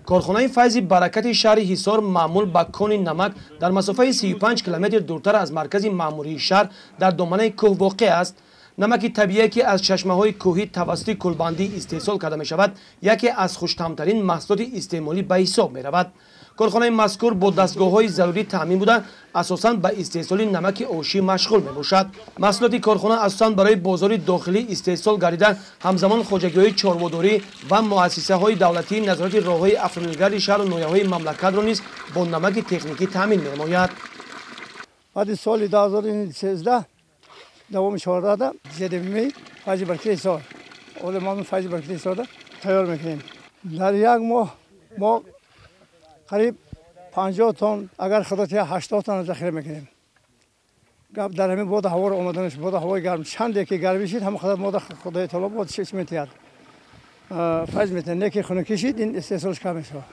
Корхонаи Файзи Баракати шаҳри Ҳисор маъмул ба кони намак дар масофаи 35 километр дуртар аз маркази маъмурии шаҳр дар доманаи кӯҳ воқеъ аст. Намаки табиие, ки аз чашмаҳои кӯҳӣ тавассути кулбандӣ истеҳсол карда мешавад, яке аз хуштаъмтарин маҳсулоти истеъмолӣ ба ҳисоб меравад. Корхонаи мазкур бо дастгоҳҳои зарурӣ таъмин буда, асосан ба истеҳсоли намаки ошӣ машғул мебошад. Маҳсулоти корхона асосан барои бозори дохилӣ истеҳсол гардида, ҳамзамон хоҷагиҳои чорводорӣ ва муассисаҳои давлатии назорати роҳҳои автомобилгарди шаҳру ноҳияҳои мамлакатро низ бо намаки техникӣ таъмин менамояд. Баъди соли 2013 давоми 14 ЖДМ Файзи Баракати Ҳисор, оли мо Файзи Баракати Ҳисорда тайёр мекунем. Дар як моҳ мо қариб 50 тонн, агар худо тия, 80 тонн захира мекунем. Гап дар ҳамин боду ҳаворо омаданаш, боду ҳавои гарм, чанде ки гармӣ шид, ҳама қадар мода худои таоло бод чӣ метиҳад, файз метиҳад. Не ки хунукӣ шид, ин истеҳсолш кам мешавад.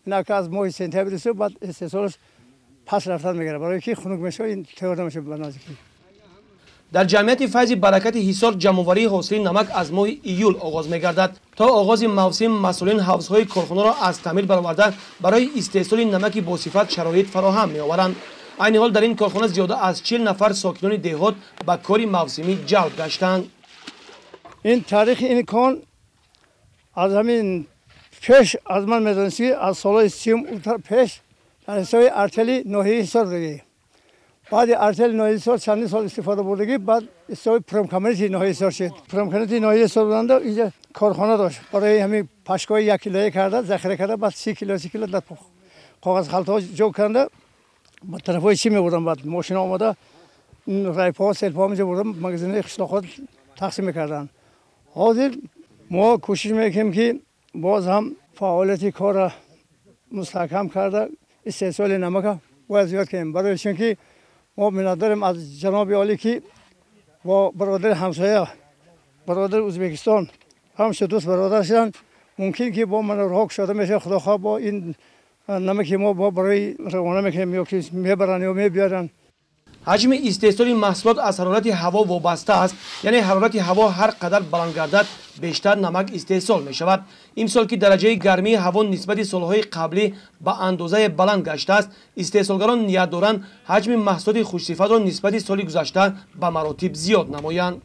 Ин ака аз моҳи сентябри су баъд истеҳсолш пас рафтан мегирад, барои ки хунук мешавад, ин тайёр намешавад ба наздикӣ. Дар ҷамъияти Файзи Баракати Ҳисор ҷамъоварии ҳосили намак аз моҳи июл оғоз мегардад. То оғози мавсим масъулин ҳавзҳои корхонаро аз таъмир бароварда, барои истеҳсоли намаки босифат шароит фароҳам меоваранд. Айни ҳол дар ин корхона зиёда аз 40 нафар сокинони деҳот ба кори мавсимӣ ҷалб гаштанд. Ин таърихи ин кон аз ҳамин пеш, аз ман медонистӣ, аз солҳои 30 пеш дар ҳисоби артели ноҳияи Ҳисор будагӣ. Баъди артели ноҳияи Ҳисор чандин сол истифода бурдагӣ, баъд ҳисоби промкомбинати ноҳияи Ҳисор шуд. Промкомбинати ноҳияи Ҳисор буданда инҷа корхона дошт, барои ҳамин пашкои 1 килоя карда захира карда, баъд 30 кило, 30 кило дар коғаз халтаҳо ҷо карда, ба тарафҳои чӣ мебурдам. Баъд мошина омада, райпоҳо, селпоҳо инҷа бурдам, магазинҳои қишлоқҳо тақсим мекарданд. Ҳозир мо кӯшиш мекунем, ки боз ҳам фаъолияти корро мустаҳкам карда, истеҳсоли намака бояд зиёд кунем, барои чунки мо миннатдорем аз ҷаноби олӣ, ки бо бародари ҳамсоя, бародари Ӯзбекистон ҳамчун дӯст бародар шуданд. Мумкин ки бо мана роҳ кушода мешавад, худо хоҳ, бо ин намаки мо бо барои равона мекунем ё ки мебаранд ё мебиёранд. Ҳаҷми истеҳсоли маҳсулот аз ҳарорати ҳаво вобаста аст, яъне ҳарорати ҳаво ҳар қадар баланд гардад, бештар намак истеҳсол мешавад. Имсол, ки дараҷаи гармии ҳаво нисбати солҳои қаблӣ ба андозае баланд гаштааст, истеҳсолгарон ният доранд ҳаҷми маҳсулоти хушсифатро нисбати соли гузашта ба маротиб зиёд намоянд.